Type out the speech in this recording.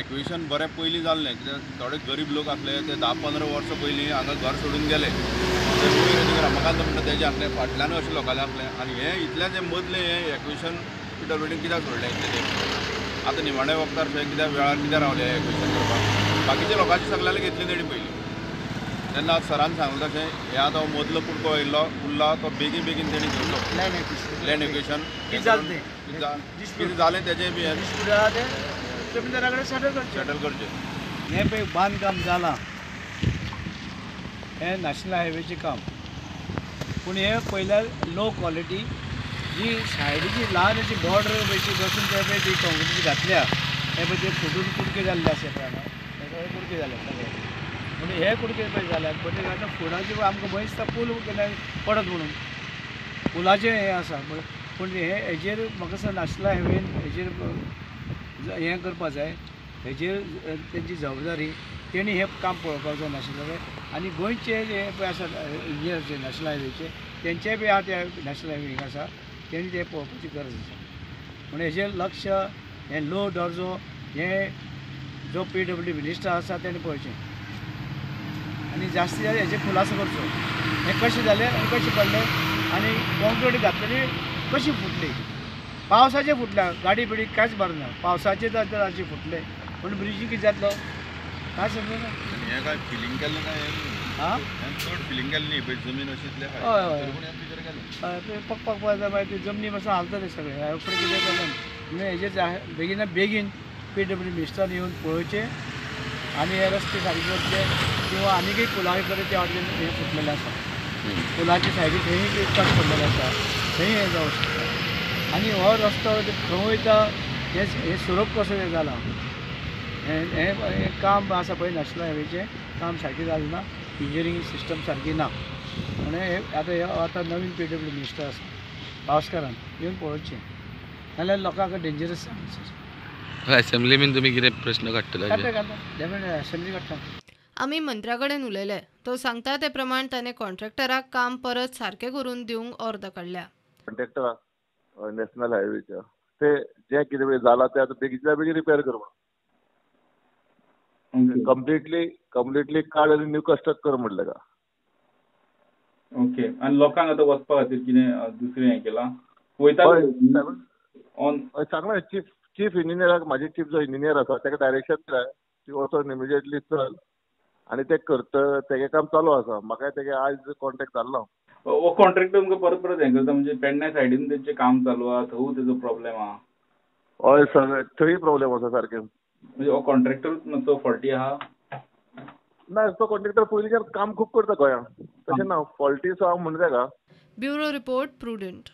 Acquisition बरें पयलीं जाल्लें कित्याक थोडे गरीब लोक आसले ते 10-15 वर्सां पयलीं हांगा घर सोडून गेले. ते वयर रमाकांत म्हणटा तेजें आसलें, फाटल्यानूय अशें लोकांलें आसलें आनी हें इतलें जें मदलें हें एक्विशन पीडब्ल्यूडीन कित्याक सोडलें इतलें तें आतां निमाण्या वखदार शें कित्याक वेळार कित्याक रावलें हें एक्विशन करपाक. बाकीच्या लोकांची सगळ्यांनी घेतली तेणी पयलीं. तेन्ना आतां सरान सांगलें तशें हें आतां मदलो कुडको येयल्लो उरला तो बेगीन बेगीन तेणी घेवचो लँड एक्विशन. कितें जालें तेजें बी जमीनदारा कडेन सेटल करचें. हें पळय बांदकाम जालां हें नॅशनल हायवेचें काम, पूण हें पयल्यार लो क्वॉलिटी जी सायडीची ल्हान अशी बॉर्डर अशी बसून ते पळय ती कॉन्क्रिटी घातल्या हे पळय ते फुटून कुडके जाल्ले आसा पळय हांगा, हे सगळे कुडके जाले सगळे. म्हणून हे कुडके पळय जाल्यात पण आतां फुडाचे आमकां भंय दिसता पूल केन्ना पडत म्हणून, पुलाचें हें आसा. पूण हे हेजेर म्हाका दिसता नॅशनल हायवेन हेजेर हें करपा जाय, हेजेर तेंची जबाबदारी तेणी हें काम पळोवपाक जाय नॅशनल हायवे. आनी गोंयचे जे पळय आसा इंजिनियर जे नॅशनल हायवेचे तेंचेय बी आहा ते नॅशनल हायवे आसा तेणी तें पळोवपाची गरज आसा. म्हणून हेजेर लक्ष हें लो दर्जो हें जो पीडब्ल्यूडी मिनिस्टर आसा तेणें पळोवचें आनी जास्ती जास्त हेजेर खुलासो करचो, हें कशें जालें आनी कशें पडलें आनी कॉन्क्रीट घातलेली कशी फुटली. पावसाचें फुटल्या गाडी बिडी कांयच बरें ना, पावसाचें तर अशें फुटलें पूण ब्रिजी कितें जातलो कांय समजना. हें काय फिलींग केल्लें काय आं चड फिलींग केल्लें न्ही पळय जमीन अशी इतलें हय हय पक पक पळयता मागीर ती जमनी पासून हालता तें सगळें उपरांत कितें जालें. म्हणून हेजेर बेगिना बेगीन पीडब्ल्यूडी मिनिस्टरान येवन पळोवचें आनी हे रस्ते सारके करचे किंवा आनीकय पुला कडेन त्या वाटेन हें फुटलेलें आसा, पुलाचे सायडीक थंय कट पडलेलें आसा थंय हें जावं शकता. आनी हो रस्तो खंय वयता हें स्वरूप कसो हें जालां हें हें काम आसा पळय नॅशनल हायवेचें काम सारकें जालें ना, इंजिनियरींग सिस्टम सारकी ना. म्हणून हे आतां हे आतां नवीन पीडब्ल्यूडी मिनिस्टर आसा पावसकारान येवन पळोवचें, नाल्यार लोकांक डेंजरस आसा. असेंब्ली बीन तुमी कितें प्रश्न काडटले? काडटा काडटा डेफिनेटली असेंब्ली काडटा. आमी मंत्र्या कडेन उलयले, तो सांगता ते प्रमाण ताणें कॉन्ट्रॅक्टराक काम परत सारकें करून दिवंक ऑर्द काडल्या. कॉन्ट्रॅक्टराक नॅशनल हायवेच्या ते जें कितें जालां तें आतां बेगीनच्या बेगीन रिपेर कर म्हणून कंप्लिटली कंप्लिटली काड आनी न्यू कंस्ट्रक्ट कर म्हणलें का. ओके, आनी लोकांक आतां वचपा खातीर कितें दुसरें हें केलां वयता हय सांगलां चीफ इंजिनियराक, म्हाजे चीफ जो इंजिनियर आसा ताका डायरेक्शन दिलां ती वचोन इमिजिएटली चल आनी तें करता, तेगे काम चालू आसा. म्हाका तेगे आयज कॉन्टेक्ट जाल्लो. हो कॉन्ट्रॅक्टर तुमकां परत परत हें करता म्हणजे पेडण्या सायडीन तेंचें काम चालू आहा थंय तेजो प्रॉब्लेम आहा. हय सगळें थंय प्रॉब्लेम आसा सारकें. म्हणजे हो कॉन्ट्रॅक्टरूच मातसो फॉल्टी आहा? ना, तो कॉन्ट्रॅक्टर पयलींच्यान काम खूब करता गोंयांत, तशें ना फॉल्टी सो हांव म्हणटा तेका. Bureau report, Prudent.